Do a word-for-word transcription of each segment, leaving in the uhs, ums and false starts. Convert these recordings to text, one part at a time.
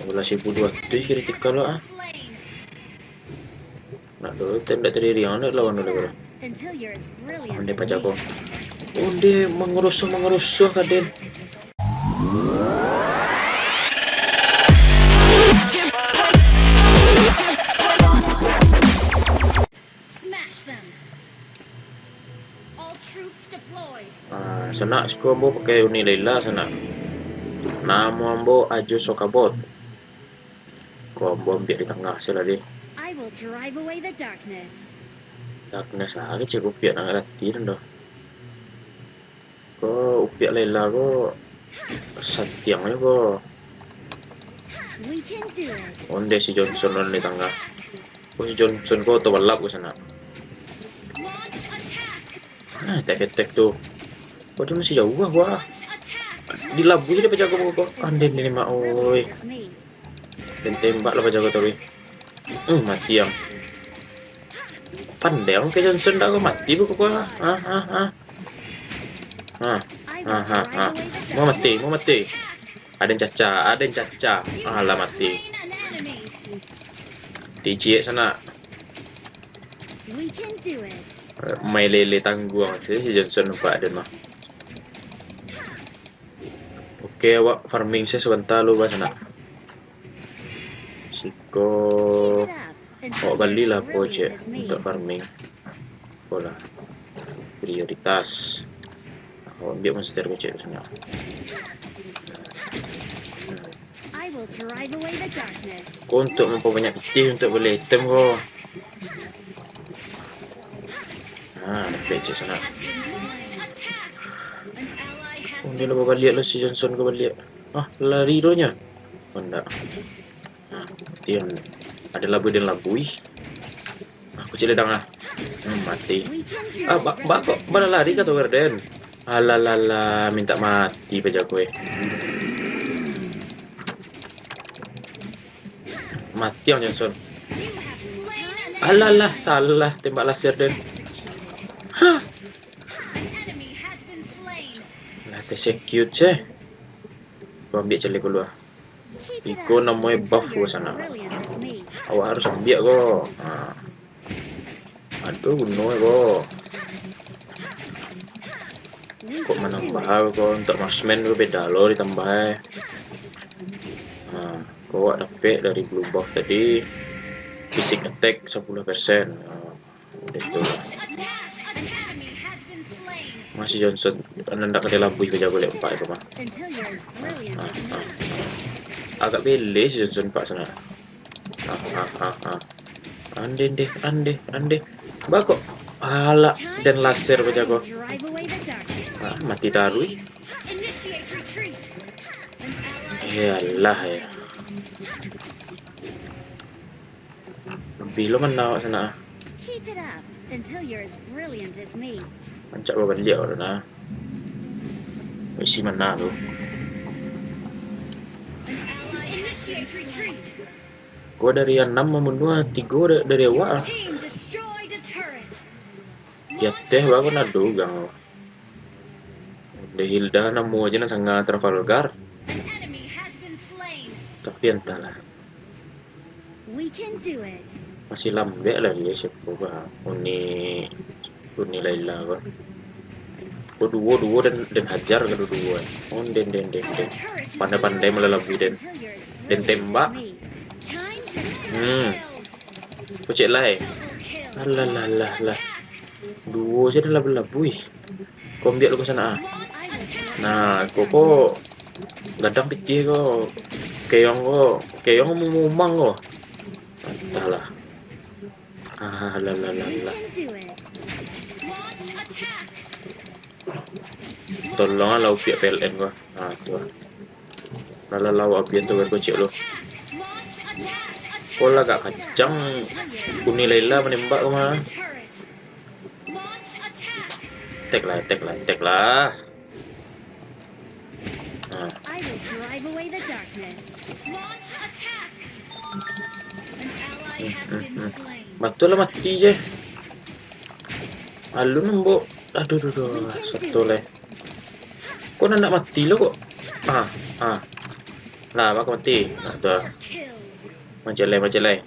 Bola seribu dua ratus kritikal lah, ah. Nak dulu, tembak tadi riang, nak lawan dulu, bro. Onde pajago. Onde mangarusuh, mangarusuh, kaden. Smash them. All troops deployed. Ah, sanak, siko ambo pakai Uni Layla, sanak. Namo ambo Ajo Sokabot. Ko ambo ambiak di tangah se lah, deh. I will drive away the darkness. Darkness ah, kecil kupiak nak lati tu doh. Ko upiak Layla ko santiang nyo ko. We can do it. Onde si Johnson on di tangah. Ko si Johnson ko oto balap ko sanak. Launch attack. Ah, attack, attack tu. Ko dia masih jauah, wah. Launch attack. Dilabui je pajago ko. Ande ni mak, oi. Brilliant as me. Den tembak lah pajago tu, weh. Hmm, mati ang. Pandai ang ke Johnson dak ko mati bu ko. Ah, ah, ah. Ah, ah, ah, ah. Mau mati, mau mati. Aden caca, aden caca. Alah, mati. Mati ciek sanak. We can do it. Main lele tangguang se si Johnson nampak aden mah. Oke, awak farming se sabanta lu, bah, sanak. Siko, awak balilah projek untuak farming. Apolah. Prioritas. Awak ambiak monster projek tu sanak. I will drive away the darkness. Ko untuak mampabanyak pitih untuak bali item ko. Nah, dapek ciek sanak. Oh, dia lah babaliak lah si Johnson ko baliak. Ah, lari doh nyo. Oh, ndak. Nah, mati ang. Ado labui den labui. Ah, kucik ledang ah. Hmm, mati. Ah, ba-, ba-, kok bala lari ka tu, Raden? Alalala, minta mati pajago, eh. Mati ang Johnson. Alalah, salah tembak laser den. Hah. Lah, te-execute se. Ko ambiak caliak kalua. Iko namonyo buff ko sanak. Awak harus ambiak ko. Ha. Aduh, guno ko. Kok manambah ko, untuak marksman ko beda lo ditambah, eh. Ha, ko awak dapek dari blue buff tadi, basic attack sapuluah persen. Ha. Udah tu lah. Masih Johnson, anda ndak ka dilabui ka jago lek empat itu mah. Ah, ah, ah. Agak bele si Johnson pak sana. Ah, ah, ah, ah. Ande, ande, ande, ande. Bakok. Alak, den laser bajago. Ah, mati tarui. Yalah, ya. Bilo mana awak sana? Keep it up until you're as brilliant as me. Rancak babaliak awak tu nah. Isi mana tu? Initiate retreat. Gua dari anam mambunuh, tigo da-, dari awak. Your team destroyed a turret. Di ateh baru nado gang. Dek Hilda namo aja nan sanga Trafalgar. An enemy has been slain. Tapi entahlah. We can do it. Masih lambek lah dia, siapa bah? Uni, Uni Laila bah. Oh, duo, duo dan, dan hajar ka duo. Oh, den, den, den, den. Pandai-pandai malalabui den. Den tembak. Hmm. Kocek lah, eh. Alah, lah, lah, lah. Duo se dah labui-labui. Ko ambiak lu ka sana, ah. Nah, ko, ko gadang pitih ko. Keong ko, keong mumang ko. Antahlah. Ah, lah, lah, lah, lah. Tolonglah upiak P L N ko. Ah, tu lah. Lah, lah, lah, apian tu kan kocek lu. Ko lah agak kancang. Uni Laila manembak ko mah. Attack lah, attack lah, attack lah. Nah. I will drive away the darkness. Launch attack. An ally has been slain. Batua lah mati je. Alun nembok. Aduh, duh, duh. Satu lah. Ko nak mati lo ko. Ah, ah. Lah, bako mati. Nah, tu lah. Mancilai, mancilai.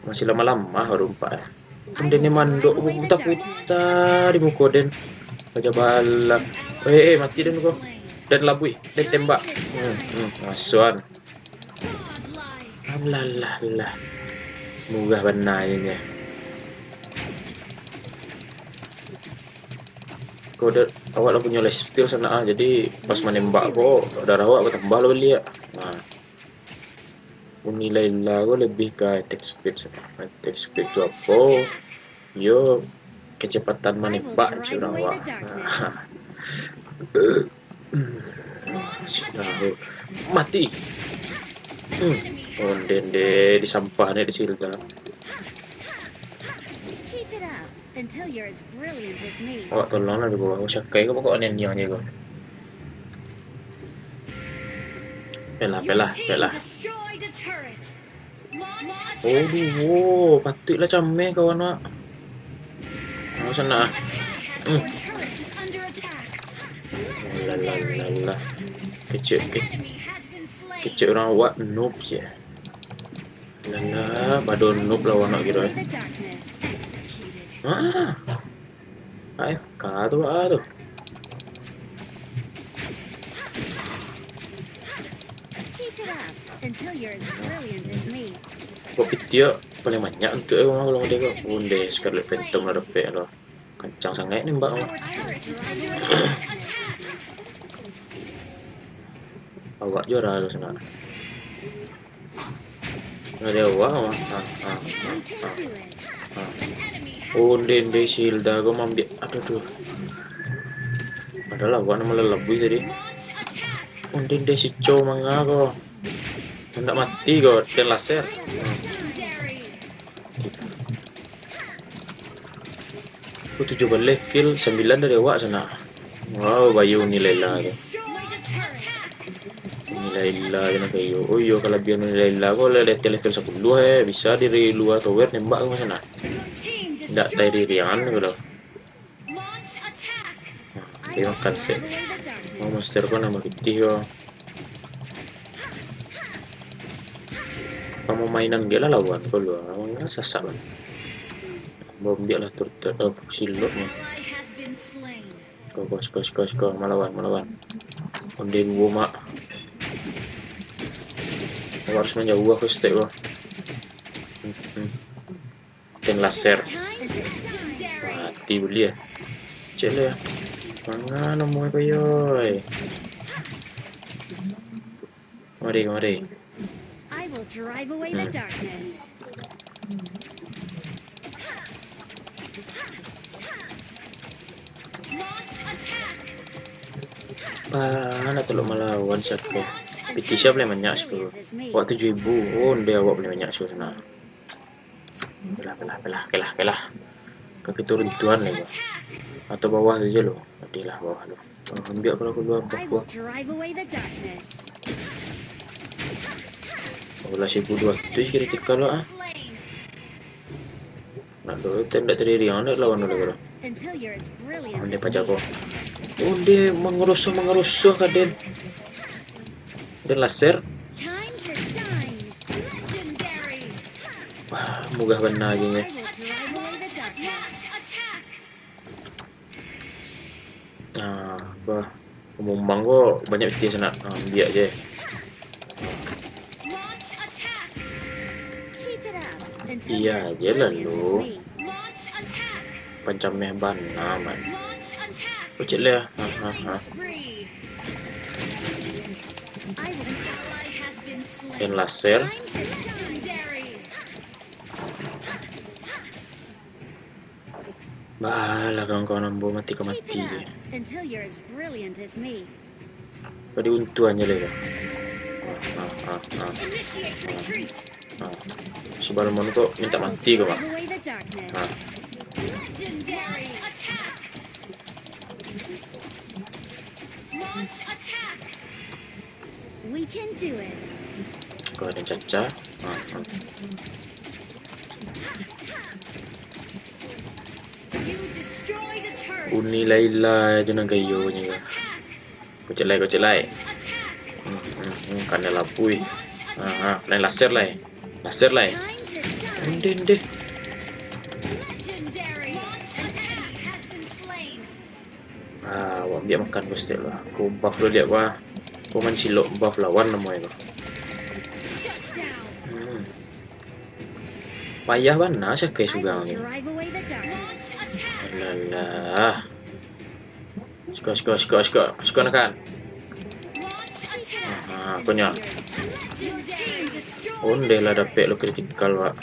Masih lamah-lamah baru umpak. Ondeh ni mandok, puta-puta di muko den. Raja bala. Eh, eh, mati den ko. Den labuih, den tembak. Hmm, hmm, masuan. Alah, alah, alah. Murah bana inyo. Ko da-, awak lah punyo life steal sanak ah. Jadi pas manembak ko, darah awak batambah lah baliak. Nah. Uni Laila ko lebih ka attack speed. Attack speed tu apo? Yo, kecepatan manembak cek urang awak. Nah. Sudah. Mati. Hmm. Ondeh deh, disampah ni di Silda. Keep it up until you're as brilliant as me. Awak tolonglah di bawah. Awak sakai ko pokok aneh niang je ko. Pelah, pelah, pelah. Destroyed a turret. Launch attack. Aduh, patuiklah cameh kawan awak. Awak sanak ah. Hmm. Turret is under attack. Alah, alah, alah, alah. Kecek, ke-, kecek urang awak noob je. Alah, alah, bado noob lawan awak kiro eh. The darkness executed. Ah. A F K tu, ah, tu. Keep it up until you're as brilliant as me. Kok pitiak paling banyak untuak eh, kalau model ko. Ondeh, Scarlet Phantom lah dapek lo. Kancang sangaik nembak lo. Our turret is under attack. Awak juara tu sanak. Dari awak, awak. Ha, ha, ha, ha, ha. Ondeh deh, Silda ko maambiak. Aduh, aduh. Padahal awak nan malalabuih tadi. Ondeh deh, si Cho manga ko. Ndak mati ko, den laser. Oh, tujuah baleh kill, sambilan dari awak sanak. Wow, bayo Uni Laila tu. Uni Laila je nan kayo. Oh iyo, kalabiahan Uni Laila ko lah di ateh level sapuluah eh. Bisa dari lua tower nembak ko sanak. Ndak tai dirian ko doh. Nah, dia makan sek. Oh, monster ko nambah pitih ko. Pamainan dia lah lawan ko lu. Lawan lah sasak lah. Bombiak lah turret, oh, silok ni. Ko, ko, ko, ko, ko, malawan, malawan. Ondeh duo, mak. Awak harus manjauah ko, stek ko. Hmm, hmm. Den laser. Mati buliah. Cek lah. Manga namuah ko, yoi. Mari, mari. I will drive away the Hmm. darkness. Launch attack. Bah, nak telok malawan siapa? P T siapa paling banyak siapa? Awak tujuah ribu. Oh, ndeh awak paling banyak siapa sana? Kelah, kelah, kelah, kelah, kelah. Kaki turun tuan lagi. Atau bawah saja lo. Tadi lah bawah lo. Oh, ambil kalau keluar I bawah. Will drive away the darkness. Oh, lah seribu dua ratus kritikal lo ah. Nak tu, tenda tadi dia, nak lawan dulu kalau. Until you're as brilliant Onde as pajak me. Ko. Onde mangerusuh, mangerusuh ka den. Den laser. Time to shine. Legendary. Wah, murah bana aja nya. I will drive away the darkness. Launch attack. Nah, bah. Mumbang ko banyak pitih sanak. Nah, ambiak je. Launch attack. Keep it up until Iya you're as je lah brilliant as lu. Me. Launch attack. Pancameh bana, man. Launch attack. Ucik leh. Ha, ha, ha. Killing spree. I will Ally has been slain. Den laser. Time to legendary. Balah kawan-kawan ambo mati ka mati je. Keep it up until you're as brilliant as me. Tadi untuannya leh. Ah, ah, ah, ah. Initiate retreat. Ah. Subalmon kok minta mati kok, Pak? Drive away the darkness. Ah. Legendary attack. Launch attack. We can do it. Kau ada caca. Ah, ah. You destroyed a turret. Uni Laila je nan gayo nyo. Launch attack. Kocek lai, kocek lai. Launch attack. Hmm, hmm, hmm. Kanai lapuih. Ah, ah, kanai laser lai. Laser lai. Ondeh, ondeh. Ah, awak ambiak makan ko stek lah. Ko buff lo liak ko ah. Ko mancilok buff lawan namo e ko. Hmm. Payah bana Sakai surang ni. Alah. Siko, siko, siko, siko. Siko nakan. Ah, apo nyo? Ondeh lah dapek lo kritikal, Pak.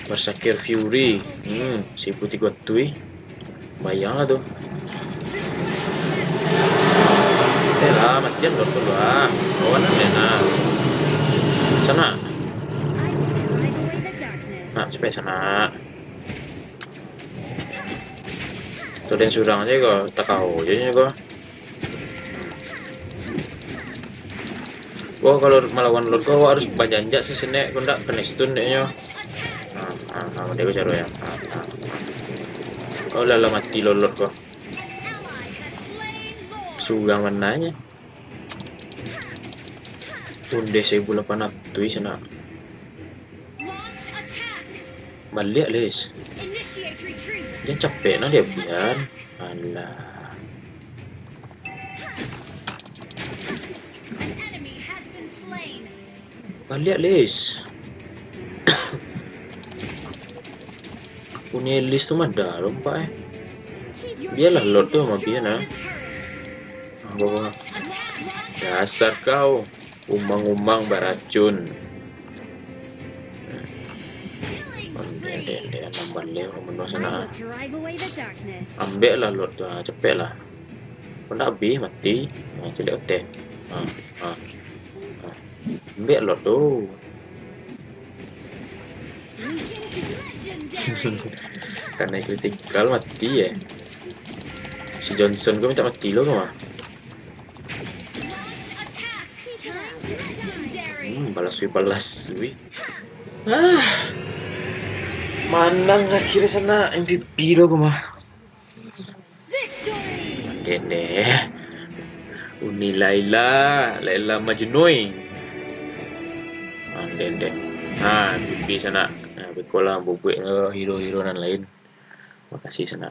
Berserker Fury. Hmm, seribu tigo ratus. Bayang lah tu. Eh lah, matian dulu lah. Kawan ada nah. Sanak. Nak, capek sanak. Tu den surang se ko, takau je nyo ko. Wah, kalau malawan Lord ko, awak harus bajanjak sasenek, kok ndak kanai stun dek nyo. Ah, ah, ah, dek ko caro yo. Ah, ah, ah. Oh, lah, lah mati lo Lord ko. Surang mananyo. Ondeh seribu lapan ratus sanak. Baliak, Lis. Jan capek nah diabihan. Alah. Baliak, Lis. Punyo Lis tu madah lompat eh. Bialah Lord tu mati nah. Apo? Dasar kau. Umang-umang baracun. Ondeh, ondeh, ondeh, nambah leh, menuh sanak. Ambek lah Lord tu, ah, capek lah. Kok ndak abih, mati. Ah, caliak oteh. Ah, ah, ah. Ambek Lord tu. Kanai kritikal mati eh. Si Johnson ko minta mati lo ko mah. Hmm, balas wih, balas wih. Ah. Manang akhirnyo sanak M V P lo ko mah. Dek, dek. Uni Laila, Laila Majnun. Ah, dek, dek. Ha, M V P sanak. Ha, beko lah bubuik hero-hero nan lain. Makasih sanak.